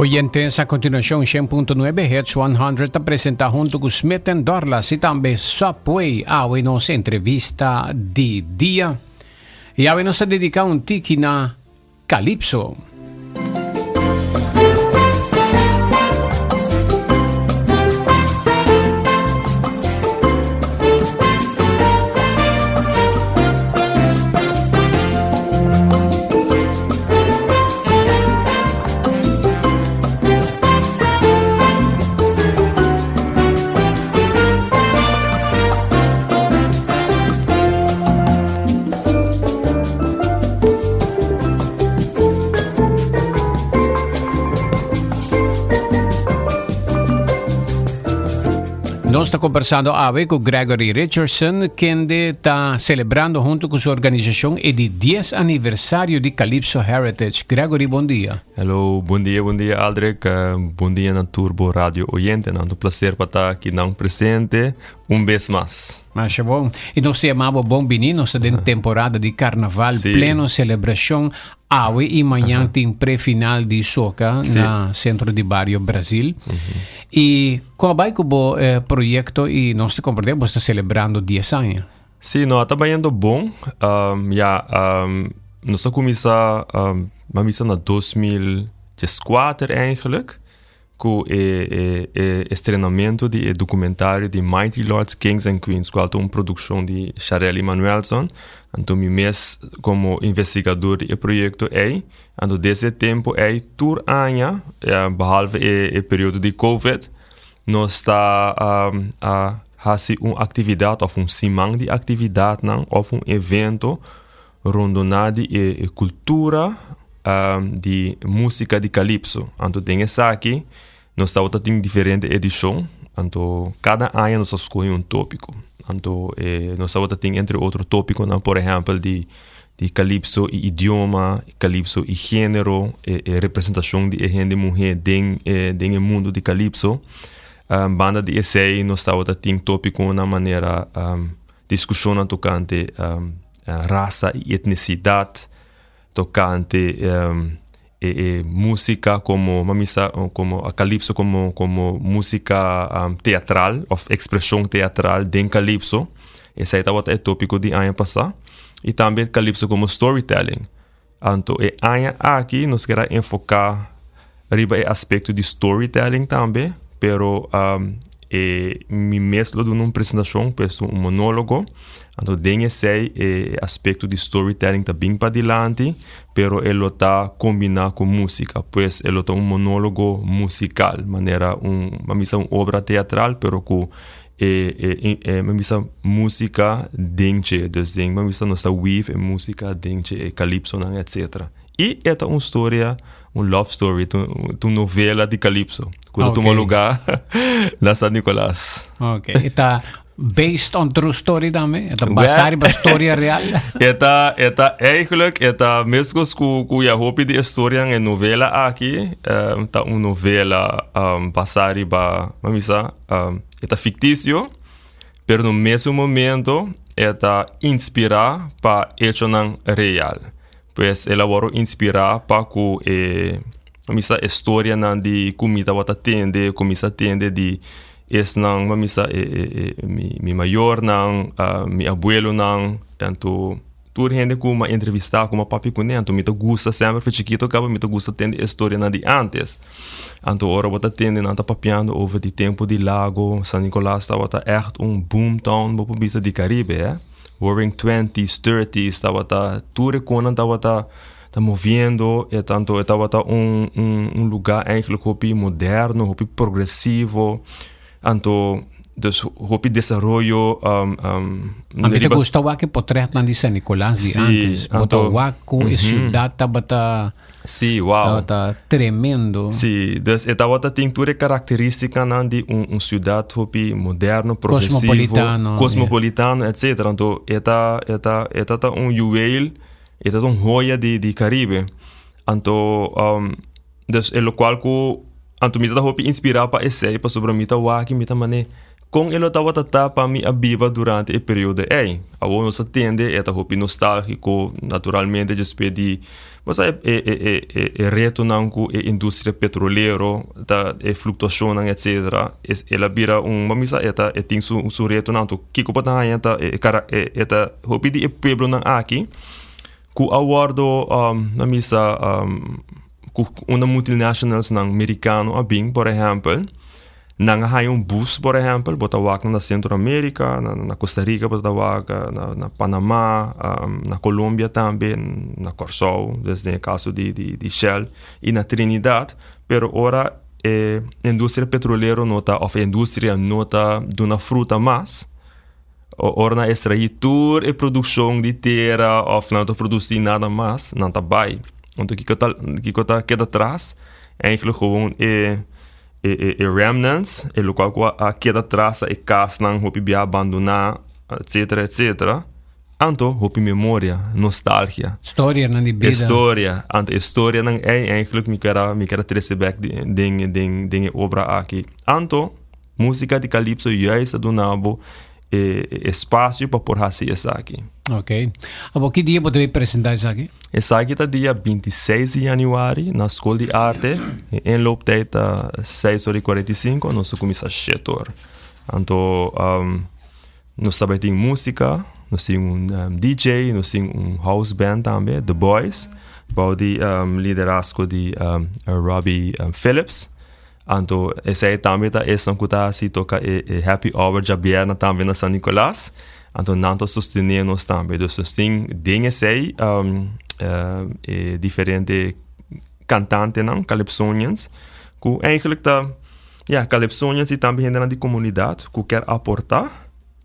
Oyentes, a continuacion 100.9 Hits 100 ta presenta hunto cu Smith Dorlas y tambe Subway awe nos entrevista di dia. Y awe nos ta dedica un tiki na Calypso. Nos ta conversando awe cu Gregory Richardson, kende ta celebrando hunto cu su organisacion e di 10 aniversario di Calypso Heritage. Gregory, bon dia. Hello, bon dia, bon dia Aldrich. Uh, bon dia na Turbo Radio oyente. Un placer pa ta aki nan presente un bes mas. Masha bon. Y nos ta yama bo bon bini. Nos ta den temporada di carnaval, sí. pleno celebracion. Awe y mañan uh -huh. tin pre-final di soca sí. na Centro di Barrio Brasil. Uh -huh. Y con bai cu bo eh, proyecto y nos te comprende, bo está celebrando 10 años. Sí, no, ta bayendo bon. Um, ja, um, nos a cuminsa, um, mamisa na 2004 eigenlijk. Ku e e e estrenamentu di e dokumentario di Mighty Lords, Kings and Queens, kual ta un produkshon di Sharelly Manuelson. Anto mi mes komo investigador di e proyekto ei. Anto desde e tempu ei tur aña, behalve e e periodo di covid, nos ta a hasi un aktividat òf un siman di aktividatnan òf un evento rondoná di e kultura di músika di kalipso. Anto den esaki nos tabata tin diferente edishon, anto kada aña nos a skohe un tópiko. Anto nos tabata tin entre otro tópikonan por ehèmpel di di kalipso i idioma, kalipso i género, e e representashon di e hende muhé den e den e mundu di kalipso. Banda di esei nos tabata tin tópikonan manera Diskushonnan tokante rasa i etnisidat, tokante e e músika komo mamisa komo kalipso komo komo músika teatral òf ekspreshon teatral den kalipso. Esei tabata e tópiko di aña pasá. I tambe kalipso komo storytelling. Anto e aña aki nos kier a enfoká riba e aspekto di storytelling tambe, pero e mi mes lo duna un presentashon, pues un monólogo. Anto den esei e aspekto di storytelling ta bin padilanti, pero e lo ta kombiná ku músika. Pues e lo ta un monólogo musikal, manera un, bo a bisa un obra teatral, pero ku e e e mi bisa músika den dje dus den mi bisa nos ta weave e músika den dje e kalipsonan etcetera i e ta un storia un love story ta un novela di kalipso ku ta tuma lugá na San Nicolas. Ok e ta based on true story tambe e ta basá riba storia real? E ta e ta eigenlijk e ta meskos ku ku ya hopi di e storianan e novela aki ta un novela basá riba mi bisa E ta ficticio, pero no mesun momento e ta inspira pa hechonan real. Pues el a wòrdu inspira pa ku e misa e storianan di ku mi tabata tende, ku mi sa tende di esnan ku a misa e e mi mayornan, mi abuelonan, anto Tur hende ku m'a entrevistá, ku m'a papia kuné, anto mi ta gusta semper for chikito kaba mi ta gusta tende e storianan di ántes. Anto ora bo ta tende nan ta papiando over di tempu di Lago, San Nicolas tabata ègt un boom town bo por bisa di Karibe, eh. Roaring twenties, thirties tabata tur e konan tabata ta moviendo e tanto e tabata un un un lugá eigentlik hopi moderno, hopi progresivo. Anto dus hopi desaroyo. A mi ta gusta wak e potretnan di San Nicolas di antes. Bo ta wak ku e siudat tabata. Sí, wow. Tabata tremendo. Sí, dus e tabata tin tur e karakteristikanan di un un siudat hopi moderno, progresivo. Kosmopolitano. Kosmopolitano, etcetera. Anto e ta e ta e ta ta un juweel, e ta ta un hoya di di Karibe. Anto dus e lokual ku Anto mi ta hopi inspirá pa esei pasobra mi ta wak i mi ta man'é. Kon e lo tabata ta pa mi a biba durante e periodo ei? Awor nos a tende e ta hopi nostálgiko, naturalmente despues di bo sa e e e e e retonan ku e industria petrolero ta e fluktuashonnan etsetera el a bira un bo misa e ta e tin su su retonan anto kiko bo ta haña ta e kara e ta hopi di e pueblonan aki ku a wòrdu bo misa ku unda multinationalsnan merikano a bin por ehèmpel. Nan a haña un bus, por ehèmpel, bo ta wak na Sentro Amerika, na Costa Rica bo ta wak, na Panama, na Colombia tambe, na Kòrsou, des den e kaso di Shell, i na Trinidad. Pero ora e industria petrolero no ta òf e industria no ta duna fruta mas, ora nan ekstraí tur e produkshon di tera òf nan no ta produsí nada mas, nan ta bai. Anto kiko ta kiko ta keda tras? Eigentlik gewoon e. E e e remnants, e lokual ku a keda tras ta e kasnan hopi bia abandoná, etsetera etsetera. Anto hopi memoria, nostalgia. Storianan di bida. E storia. Anto e storianan ei eigenlijk mi ker a mi ker a trese bek den den den e obra aki. Anto musika di kalipso juist a duna bo e espasio pa por hasi esaki. Ok. Abo ki dia bo ta bay presenta esaki? Esaki ta dia 26 di januari na Skol di Arte. E inlooptijd ta 6 ora y 45, nos ta kuminsa 7 or. Anto um, nos ta bay tin músika, nos tin un um, DJ, nos tin un house band tambe, The Boys, bou di um, liderazgo di um, Robbie um, Phillips. Anto esei tambe ta esnan ku ta hasi toka e e happy hour djabièrnè tambe na San Nicolas. Anto nan ta sostené nos tambe. Dus nos tin den esei e diferente kantantenan, calypsonians, ku eigenlijk ta ya calypsonians i tambe hendenan di komunidat ku kier aportá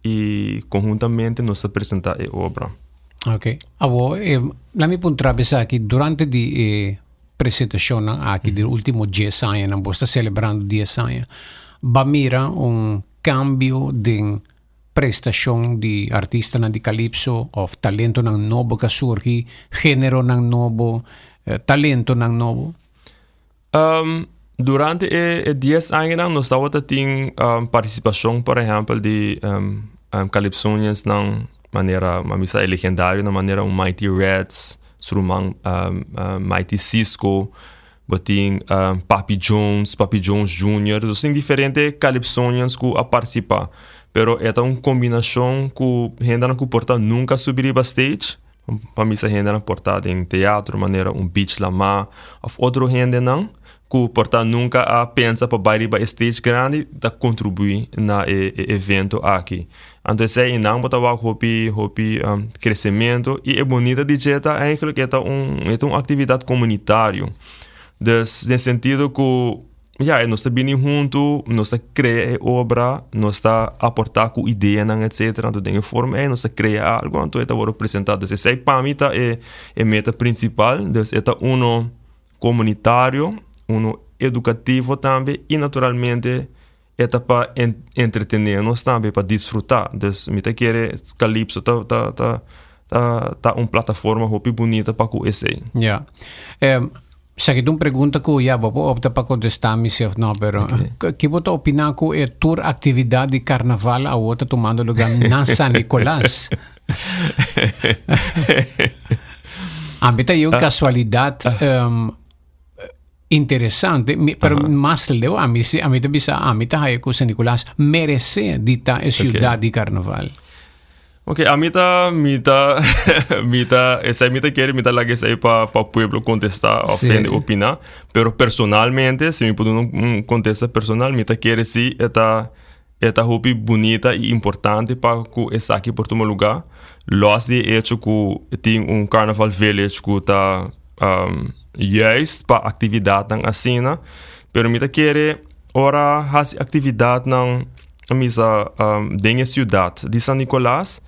i konhuntamente nos ta presentá e obra. Oké. Awor, laat mi puntra bo esaki, durante di e presentashonnan aki di ultimo dies añanan, bo sta selebrando dies aña, ba mira un kambio den prestashon di artistanan di kalipso òf talentonan nobo ku a surgi, géneronan nobo, talentonan nobo? Durante e dies añanan nos tabata tin partisipashon por ehèmpel di kalipsoniansnan manera mi a bisa e legendarionan manera un Mighty Reds, su ruman Mighty Cisco, bo tin Papi Jones, Papi Jones Junior, nos tin diferente calypsonians cu a participa, pero e ta un combinacion cu hendenan cu por ta nunca a subi riba stage, pa misa hendenan por ta den teatro manera un Beach Lama of otro hendenan cu por ta nunca a pensa pa bay riba e stage grandi ta contribui na e evento aki. Anto esei nan bo ta wak hopi hopi crecemento y e bonita di dje ta eigenlijk e ta un e ta un actividad comunitario. Dus den sentido cu ya nos ta bini hunto, nos ta crea e obra, nos ta aporta cu ideanan etcetera, anto den e forma ei nos ta crea algo anto e ta worde presenta. Dus esei pa mi ta e e meta principal, dus e ta uno comunitario, uno educativo tambe y naturalmente E ta pa entretené nos tambe, pa disfrutá. Dus mi ta kere Calypso ta ta ta ta ta un plataforma hopi bunita pa ku esei. Ja. Esaki ta un pregunta ku ya bo por opta pa kontestá mi si òf no, pero ki bo ta opiná ku e tur aktividat di karnaval awor ta tumando lugá na San Nicolas? Ami ta yu kasualidat Interesante, mi, pero uh -huh. mas leu a mi, a mi ta bisa, a mi ta haya ku San Nicolas merece di ta e ciudad okay. di carnaval. Ok, a mi ta, mi ta, mi ta, esei mi ta kere, mi ta laga esei pa, pa pueblo contesta of sí. hende opina. Pero personalmente, si mi por un, un contesta personal, mi ta kere si e ta, e ta hopi bunita y importante pa ku esaki por tuma lugar. Los di e hecho ku tin un Carnaval Village ku ta um, juist pa actividadnan asina, pero mi ta kere ora hasi actividadnan misa um, den e ciudad di San Nicolas,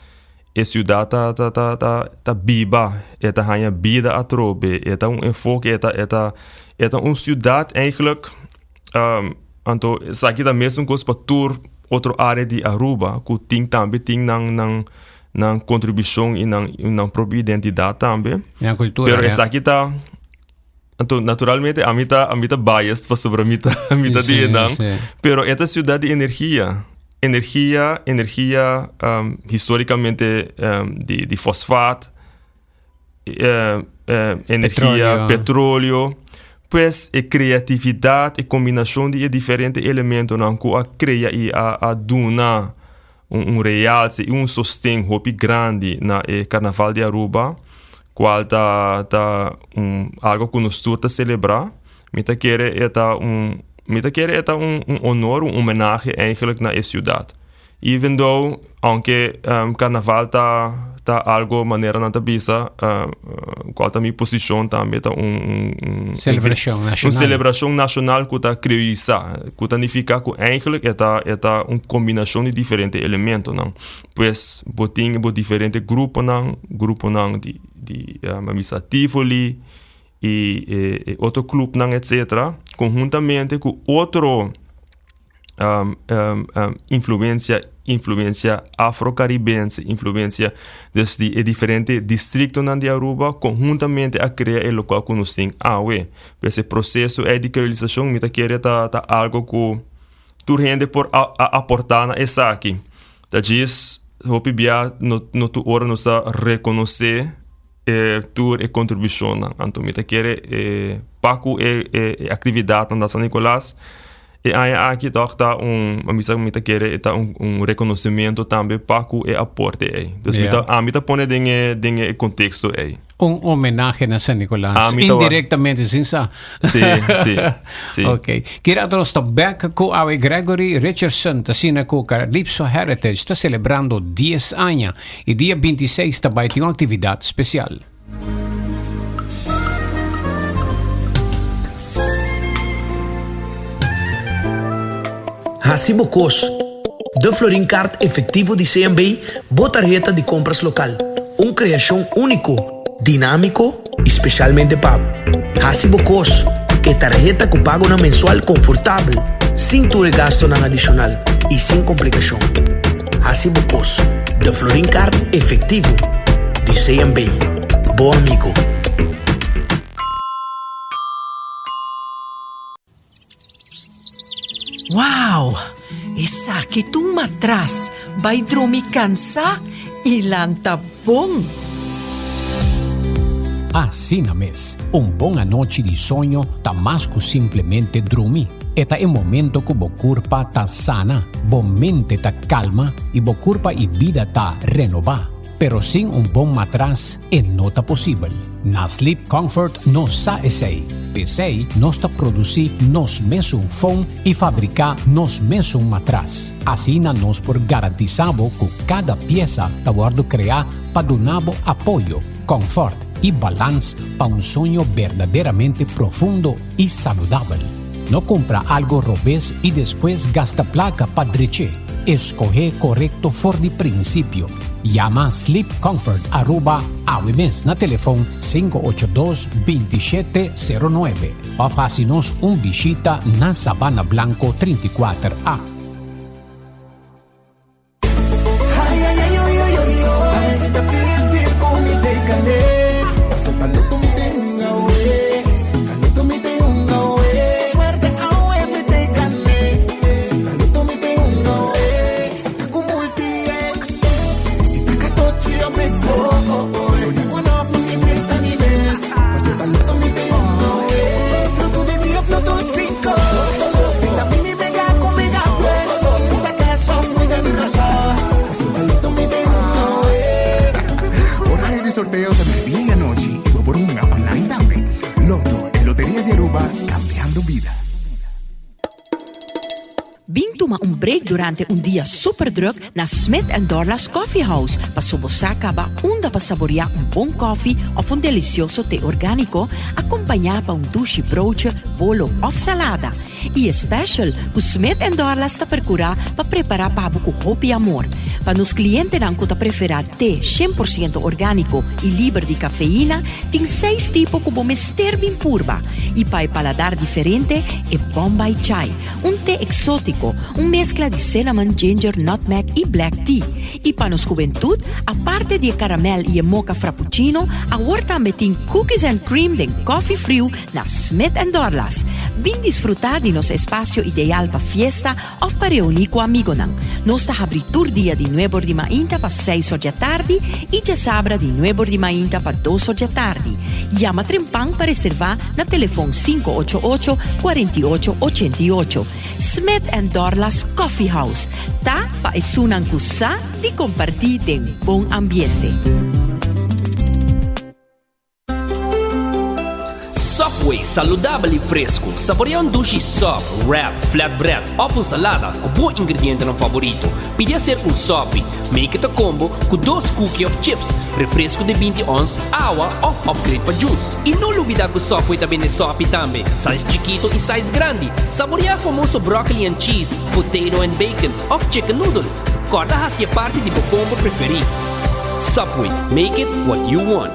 e ciudad ta ta ta ta ta biba, e ta haña bida atrobe, e ta un enfoke, e ta e ta e ta un ciudad eigenlijk um, anto esaki ta mesun cos pa tur otro area di Aruba cu tin tambe tin nan nan nan contribucion y nan nan propio identidad tambe. Nan cultura, Pero ja. esaki ta anto naturalmente a mi ta a mi ta biased pasobra mi ta mi ta di Sí, nan. sí. Pero e ta ciudad di energia. energia, energia um, históricamente um, di, di fosfaat, uh, uh, energia, petróleo. petróleo. Pues e creatividad, e combinacion di e diferente elementonan cu a crea y a, a duna un, un realce y un sosten hopi grandi na e Carnaval di Aruba, cual ta, ta un, algo cu nos tur ta celebra. Mi ta kere e ta un, mi ta kere e ta un, un honor, un homenahe eigenlijk na e ciudad. Even though, aunke um, carnaval ta, ta algo manera nan ta bisa, uh, cual ta mi posicion tambe, ta un, un, un celebracion nacional. Un celebracion nacional cu ta criollisa, cu ta nifica cu eigenlijk e ta, e ta un combinacion di diferente elementonan. Pues, bo tin bo diferente gruponan, gruponan di, di um, bisa Tivoli, y e, e otro clubnan, etcétera, conhuntamente cu otro um, um, um, influencia, influencia afro-caribense, influencia dus di e diferente districtonan di Aruba, conhuntamente a crea e locual cu nos tin awe. Pues e proceso ei di creolisacion mi ta kere ta, ta algo cu tur hende por a, a aporta na esaki. Ta djis hopi bia no, no tur ora nos ta reconoce e tur e contribucionnan. Anto mi ta kere e pa cu e, e, e actividadnan na San Nicolas, e aña aki toch ta un, mi sa mi ta kere e ta un, un reconocimiento tambe pa cu e aporte ei. Dus mi ta, ami ta pone den e, den e contexto ei. Un homenahe na San Nicolas. Ami ta wa- Indirectamente, sin sa. Sí, sí, sí. Ok. Kira nos ta back ku awe Gregory Richardson ta sina ku Calypso Heritage ta celebrando 10 aña y dia 26 ta bai tin un actividad special. Hasi bo kos. De Florin Card Efectivo di CMB, bo tarheta di compras local. Un creacion unico, dinamico y specialmente pa bo. Hasi bo kos. E tarheta cu pagonan mensual confortabel, sin tur e gastonan adicional y sin complicacion. Hasi bo kos. De Florin Card Efectivo di CMB. Bo amigo. Wow! Esaki ta un matras. Bai drumi kansa i lanta bon. Asina mes, un bon anochi di soño ta mas ku simplemente drumi. E ta e momento ku bo kurpa ta sana, bo mente ta kalma i bo kurpa i bida ta renobá. Pero sin un bon matras e no ta posibel. Na Sleep Comfort nos sa esei. P'esei nos ta produsí nos mesun foam i fabriká nos mesun matras. Asina nos por garantisá bo ku kada piesa ta wòrdu kreá pa duna bo apoyo, kòmfòrt i balans pa un soño berdaderamente profundo i saludabel. No kumpra algo robes i despues gasta plaka pa drech'é. Eskohé korekto for di prinsipio. Yama Sleep Comfort Aruba awe mes na telefon 582 2709 òf hasi nos un bishita na Sabana Blanco 34 A. Horario di sorteo ta merdia y anochi y bo por hunga online tambe. Lotto, e loteria di Aruba, cambiando bida. Bin tuma un break durante un dia super druk na Smith and Dorlas Coffee House paso bo sa caba unda pa saborea un bon koffie of un delicioso te organico acompaña pa un dushi broodje, bolo of salada. I e special ku Smith and Dorlas ta percura pa prepara pa bo ku hopi amor. Pa nos clientenan ku ta prefera te 100% organico y liber di cafeína, tin seis tipo ku bo mester bin purba. I pa e paladar diferente, e Bombay Chai, un te exotico, un mezcla di cinnamon, ginger, nutmeg y black tea. I pa nos hubentud, aparte di e caramel y e mocha frappuccino, awor tambe tin cookies and cream den coffee friu na Smith and Dorlas. Bin disfruta di. nos espasio ideal pa fiesta òf pa reuní ku amigonan. Nos ta habrí tur dia di nuebor di mainta pa seis or djatardi i djasabra di nuebor di mainta pa dos or djatardi. Yama trempan pa reservá na telefon 588 48 88. Smith and Dorlas Coffee House ta pa esunnan ku sa di kompartí den bon ambiente. Subway, saludabel y fresco. Saborea un dushi sub, wrap, flatbread of un salada cu bo ingredientenan favorito. Pidi hacer un sopi. Make it a combo cu dos cookie of chips, refresco di binti ons, awa of upgrade pa juice. Y no lubida cu Subway ta bende sopi tambe, size chikito y size grandi. Saborea e famoso broccoli and cheese, potato and bacon of chicken noodle. Corda haci e parti di bo combo preferi. Subway, make it what you want.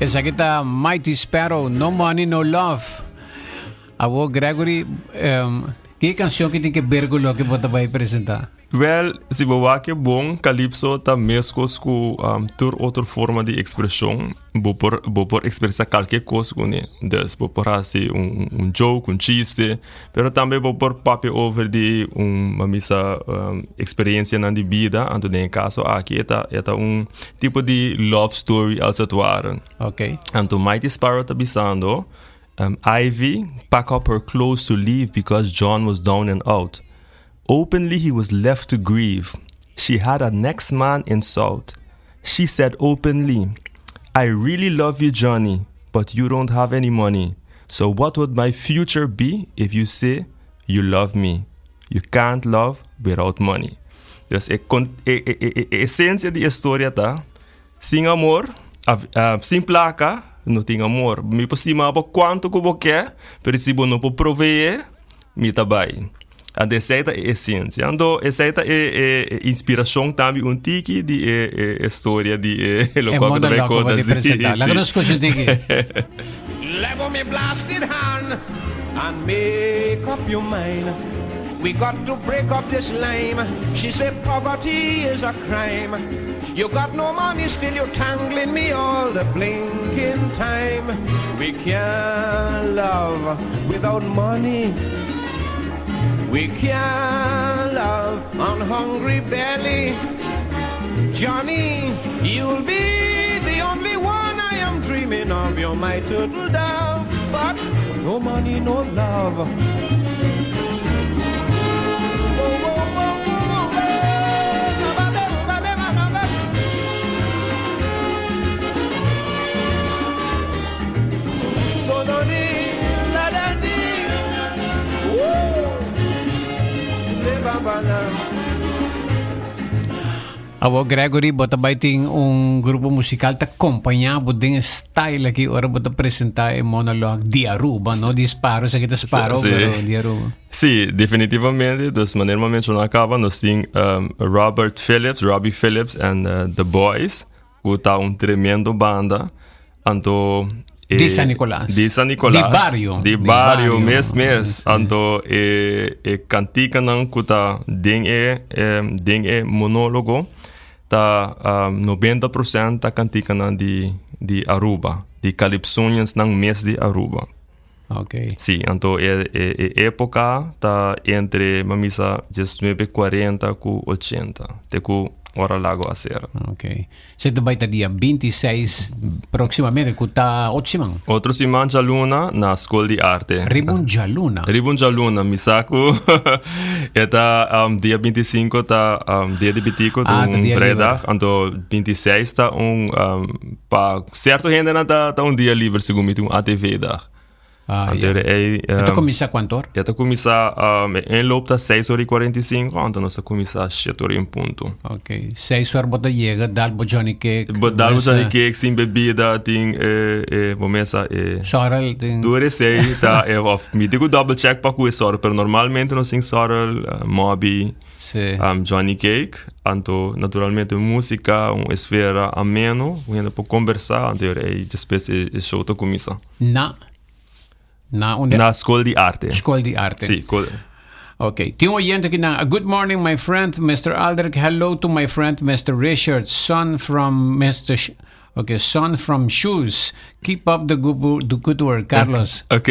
Esaki ta Mighty Sparrow, No Money, No Love. Awo Gregory, um, ki canción que tin que ver cu loke bo ta bai presenta? Wel, si bo wak e bon, calypso ta mescos cu um, tur otro forma di expresion. Bo por, bo por expresa calke cos cune. Dus bo por haci un, un joke, un chiste, pero tambe bo por papia over di un, mamisa, um, experiencianan di bida. Anto den e caso aki e ta, e ta un tipo di love story als het ware. Ok. Anto Mighty Sparrow ta bisando, um, Ivy pack up her clothes to leave because John was down and out. Openly he was left to grieve. She had a next man in South. She said openly, I really love you, Johnny, but you don't have any money. So what would my future be if you say you love me? You can't love without money. Dus e, e, e, e esencia di e storia ta, sin amor, uh, sin placa, no tin amor. Mi por stima bo cuanto cu bo ke, pero si bo no por provee, Mi ta bai. Anto esei ta e esencia. Anto esei ta e, e, e inspiracion tambe un tiki di e, e, e storia di e, e E locual cu ta bai monologo conta. di Sí, presenta. Laga sí. nos scucha un tiki. Level me blasted hand and make up your mind. We got to break up this lime. She said poverty is a crime. You got no money, still you're tangling me all the blinking time. We can't love without money. We can't love on hungry belly. Johnny, you'll be the only one I am dreaming of. You're my turtle dove, but no money, no love. Awo Gregory, bo ta bai tin un grupo musical ta acompaña bo den style aki ora bo ta presenta e monologue di Aruba, no di Sparo, sa kita Sparo, Sí. pero di Aruba. Sí, definitivamente. Dus manera mi menciona caba, nos tin um, Robert Phillips, Robbie Phillips and uh, The Boys. Ku ta un tremendo banda. Anto e, Di San Nicolas. Di San Nicolas. Di bario. Di Di bario, bario. mes mes. Anto e, e kantikanan ku ta den e, e den e monologo ta um, 90% ta kantikanan di di Aruba, di Calypsonians nan mes di Aruba. Ok. Sí, anto e, e, e época ta entre, mamisa, 1940 ku 80, te ku ora Lago a sera. Ok. Se ta bai ta dia 26 próximamente, ku ta otro siman. Otro siman djaluna na Skol di Arte. Riba un djaluna. Riba un djaluna, mi sa ku e ta um, dia 25 ta um, dia di Bitico, ta Ah, ta un dia vrijdag, liber. anto 26 ta un um, Pa cierto hendenan ta ta un dia liber segun mi tin un ATV dag. Ah, Anto ja. ei, E ta um, kuminsá kuantu or? E ta kuminsá um, e inloop ta seis ora i kuarenta i sinku, anto nos ta kuminsá shete ora en punto. Ok. Seis or bo ta yega, dal bo Johnny Cake. Bo dal bo mesa. Johnny Cake sin bebida, tin e, e, bo mesa e. Sorrel tin. Tur esei ta, e, of mi tin ku double check pa ku e sorrel, pero normalmente nos tin sorrel, uh, mobi. Si. Um, Johnny Cake, anto naturalmente músika, un esfera ameno, ku hende por kombersá, anto e despues e show ta kuminsá. Na Na unda? Na Skol di Arte. Skol di Arte. Sí, kol. Ok. Tin un oyente aki nan. Good morning, my friend, Mr. Aldrich. Hello to my friend, Mr. Richard, son from Mr. Sh okay, son from Shoes. Keep up the good, the good work, Carlos. Ok.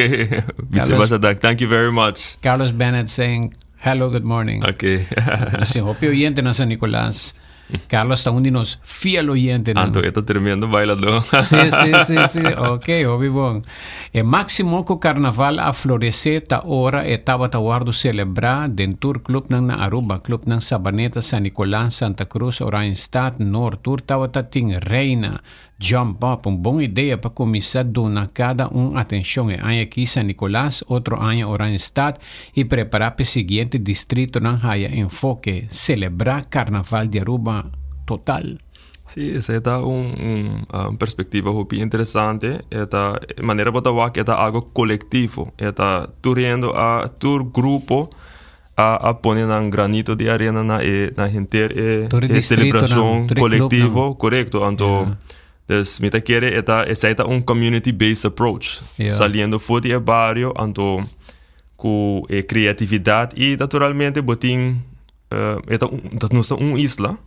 Carlos, Thank you very much. Carlos Bennett saying, hello, good morning. Ok. Así, hopi oyente na San Nicolás. Carlos ta un di nos fiel oyentenan. Anto e ta tremendo bailadó. Sí, sí, sí, sí. Ok, hopi bon. E máximo ku carnaval a floresé ta ora e tabata wòrdu selebrá den tur klupnan na Aruba, klupnan Sabaneta, San Nicolas, Santa Cruz, Oranjestad, Noord, tur tabata tin reina. Jump up, un bon idea pa kuminsá duna kada un atenshon e aña aki San Nicolas, otro aña Oranjestad i prepará p'e siguiente distritonan haya enfoke, selebrá Karnaval di Aruba total. Sí, esei ta un un perspektiva hopi interesante. E ta e manera bo ta wak e ta algo kolektivo. E ta tur hende a tur grupo a a pone nan granito di arena na e na henter e Tur e e distritonan, celebracion tur e clubnan. colectivo, correcto. Anto, Ja. dus mi ta kere e ta esei ta un community based approach. Ja. Saliendo for di e bario, anto cu e creatividad y naturalmente bo tin eh, e ta un ta nos ta un isla.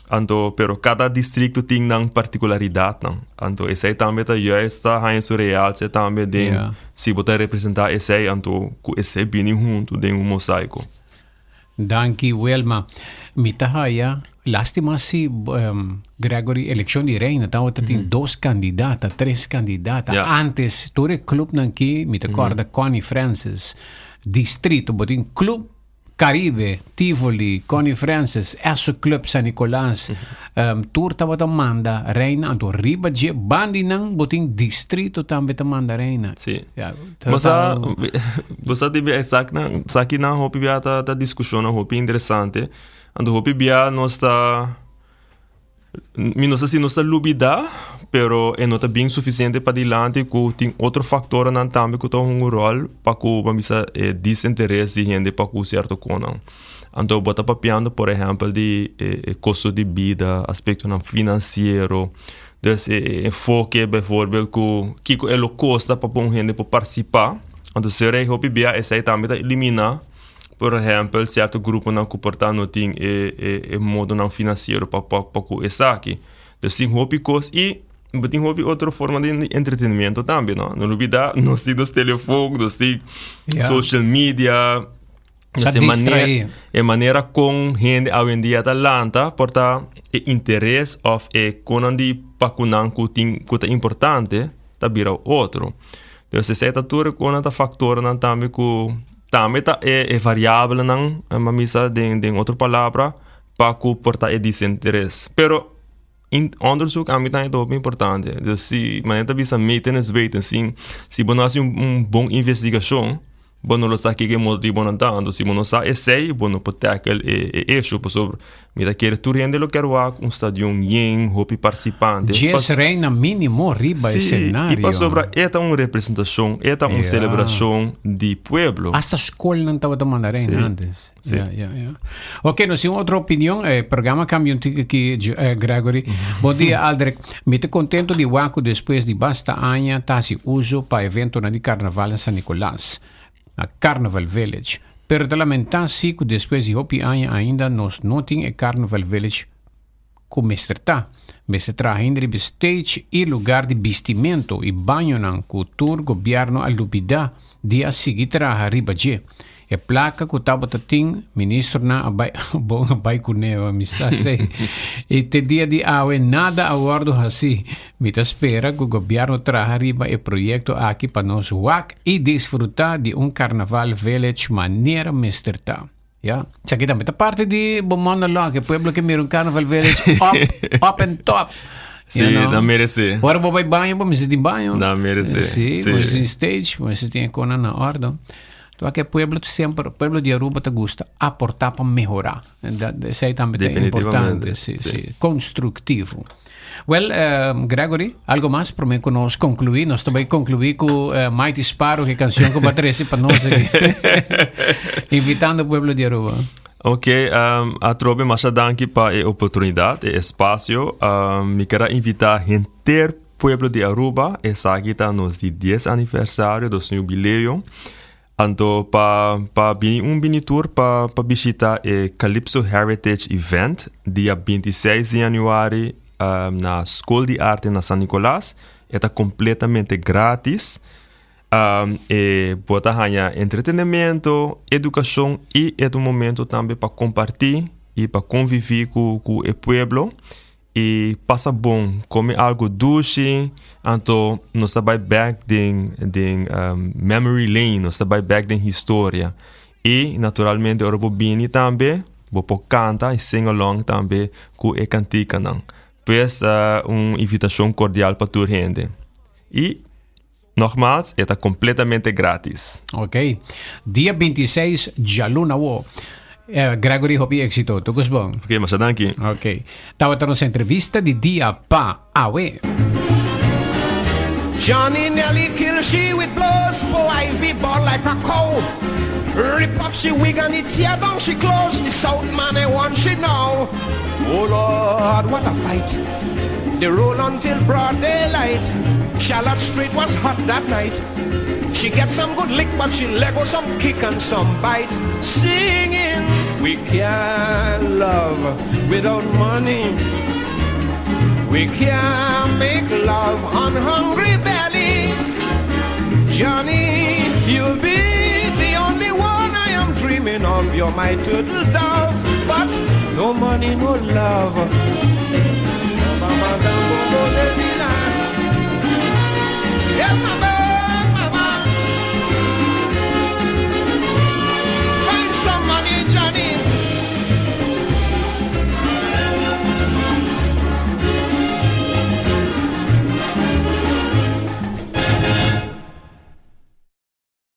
Anto, pero cada districto tin nan particularidadnan. Anto esei tambe ta juist ta haña su realce tambe den Ja. si bo ta representa esei, anto cu esei bini hunto den un mosaico. Danki Wilma. Mi ta haya lastima si um, Gregory eleccion di reina tabata tin dos candidata, tres candidata. Ja. Antes tur e clubnan ki mi ta corda Connie Francis, distrito, bo tin club Caribe, Tivoli, Connie Francis, Esso Club San Nicolas, tur tabata manda reina, anto riba dje bandinan bo tin distrito tambe ta manda reina. Sí. Ja, Bo sa, bo sa di esaki esakinan hopi bia ta ta diskushonnan hopi interesante, anto hopi bia nos ta Mi no sa si nos ta lubida, pero e no ta bien suficiente padilanti cu tin otro factornan tambe cu ta hunga un rol pa cu ban bisa e disinteres di hende pa cu cierto conan. Anto bo ta papiando por ehempel di e costo di bida, aspectonan financiero, dus e enfoke bijvoorbeeld cu kico e lo costa pa un hende por participa. Anto sera hopi bia esey tambe ta elimina. Por ehèmpel, sierto gruponan ku por ta no tin e e e modonan finansiero pa pa pa ku esaki. Dus tin hopi kos i bo tin hopi otro forma di entretenimiento tambe, no? No lubida nos tin nos telefon, nos tin Ja. social media. Ta Dus e manera, distraí. e manera kon hende awendia ta lanta por ta e interes òf e konan di pa ku nan ku tin ku ta importante ta bira otro. Dus esei ta tur e konan ta faktornan tambe ku Tambe ta e e variablenan, a misa den den otro palabra, pa ku por ta e disinteres. Pero in onderzoek a mi ta hopi importante. Dus si manera ta bisa meten is weten. Si si bo no hasi un un bon investigashon, bo no lo sa kiko e motibo nan ta. Anto si bo no sa esei, bo no por tackle e e issue pasobra Mi ta kere tur hende lo kier wak un stadion yen, hopi participante. Djes reina minimo riba Sí, escenario. y pasobra e ta un representacion, e ta un Ja. celebracion di pueblo. Hasta scolnan tabata manda reina Sí. antes. Sí. Ja, ja, ja. Ok, nos tin otro opinion. Eh, programa cambia un tiki aki, Jo- eh, Gregory. Bon dia, Aldrich. Mi ta contento di wak cu despues di basta aña ta haci uso pa eventonan di carnaval na San Nicolas. Na Carnival Village. Pero ta lamentá sí ku despues di hopi aña ainda nos no tin e Carnival Village ku mester ta. Mester traha hende riba stage i lugar di bistimentu i bañonan ku tur gobièrnu a lubidá di a sigui traha riba dje. E plaka ku tabata tin, ministronan a bai bon a bai kuné, mi sa esei. I te dia di awe nada a wòrdu hasí. Mi ta spera ku gobièrnu traha riba e proyekto aki pa nos wak i disfrutá di un Carnaval Village manera mester ta. Ya. Esaki tambe ta parti di bo monolog, e pueblo ke mira un Carnaval Village up, up and top. Sí, nan meresé. Ora bo bai baño, bo mester tin baño. Nan meresé. Sí, Sí. bo mester tin stage, bo mester tin e konan na òrdu. Tua ke pueblo semper, pueblo di Aruba ta gusta aportá pa mehorá. Esei tambe ta importante, Definitivamente, sí, sí. sí. Constructivo. Well, um, Gregory, algo mas prome ku nos concluí? Nos ta bai concluí ku uh, Mighty Sparrow, ke canción ku ba trece pa nos aquí. Invitando pueblo di Aruba. Ok, um, atrobe masha danki pa e oportunidad, e espacio. Um, mi kier a invita henter pueblo di Aruba, esaki ta nos di 10 aniversario, dos jubileo. Anto pa pa bini un bini tur pa pa bishita e Calypso Heritage Event dia 26 di januari um, na School di Arte na San Nicolas. E ta completamente gratis. Um, e bo ta haña entretenimento, educacion y e ta un momento tambe pa comparti y pa convivi cu, cu e pueblo y pasa bon, come algo dushi, anto nos ta bai back den, den um, memory lane, nos ta bai back den historia. Y naturalmente ora bo bini tambe, bo por canta y sing along tambe cu e canticanan. Pues uh, un invitacion cordial pa tur hende. Y Nogmaals, e ta completamente gratis. Ok. Dia 26, djaluna awo. Eh, Gregory, hopi éxito. Tur cos bon. Ok, masha danki. Ok. Tabata nos entrevista di dia pa awe. Johnny nearly kill she with blows, Poor Ivy bawl like a cow. Rip off she wig and he tear down she clothes, The South man a want she now. Oh Lord, what a fight. They roll until broad daylight. Charlotte Street was hot that night. She get some good lick, but she let go some kick and some bite. Singing, we can't love without money. We can't make love on hungry belly. Johnny, you'll be the only one I am dreaming of. You're my turtle dove, but no money, no love. Find some money, Johnny.